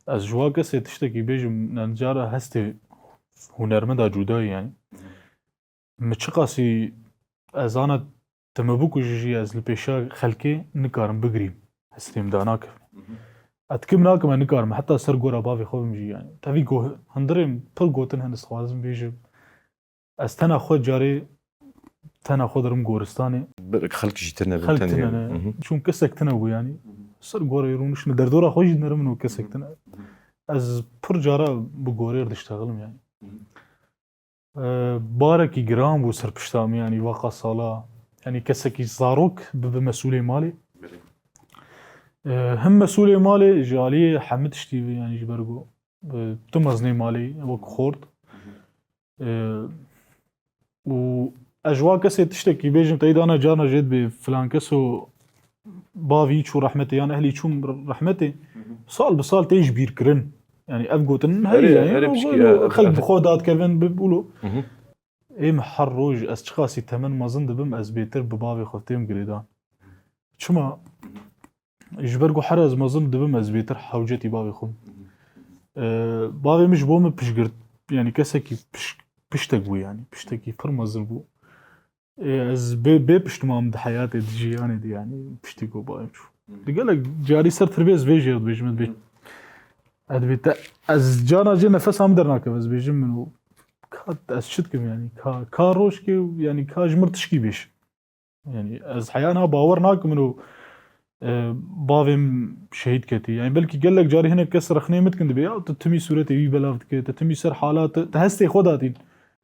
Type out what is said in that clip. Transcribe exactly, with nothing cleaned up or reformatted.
Ez ji wa kesê tiştekî bêjim, yani cara hestê hunermenda cudayî yani. Min çiqasî ez ana te me bikujî jî ez li pêşiya xelkê nikarim bigirîm. Hestê min da nakevin. Ez dikim nakim, ez nikarim. Heta ser gora bavê xwe bim jî yani. Tevî go-, hundirên pir gotin hene, dixwazim bêjim. Ez tena xwe carê, tena xwe dirim goristanê. Bir xelk jî tine bin Xelk tenê. tine ne. Çûn kesek tine bû yani. Ser gorê rûniştine derdora xwe jî dinerim û kesek tine. Ez pir cara bi gorêr diştexilim yani. Ee, barekî giran bû ser pişta min yani, waka sala. Yani kesekî zarok bibe mesûlê malê. Ee, him mesûlê malê ji aliyê hemî tiştî be yani, ji ber ku, e, tu mezinê malê wek xort. Ee, û ez ji wa kesê tiştekî bêjim, teyda ne carna jê dibê filan keso bavî çû rehmetê yan ehlî çûn rehmetê, sal bi sal tê ji bîr kirin. Yani ev gotin heye Erê, yani, erê o- pişkî, o- e, xelk e, bi xwe dadkevin bi bûlo. Mhm. Ê min her roj ez çiqasî temen mezin dibim, ez bêtir bi bavê xwe têm girêdan. Çima? Ji ber ku her ez mezin dibim, ez bêtir hewcetî bavê xwe. Ee, bavê min ji bo min piştgirt, yani kesekî piş, piştek bû yani, piştekî pir mezin bû. Ee, ez bê, bê piştman di heyatê, di jiyanê de yani, piştî ku bavê min çû. Di gelek carî ser tirbê ez vê jê dibêjim, ez bê. Ez dibê te, ez cana jê nefesa min dernakeve, ez bêjim min û ka ez çi dikim yani, ka, ka rojkê û yani ka ji mir tişkî bêj. Yani ez heya niha bawer nakim min û, e, bavê min şehîd ketî. Yani belkî gelek carî hinek kes rexnê min dikin, dibê ya tu timî sûretê wî belav dike, tu timî ser hala, tu, tu hestê xwe datîn.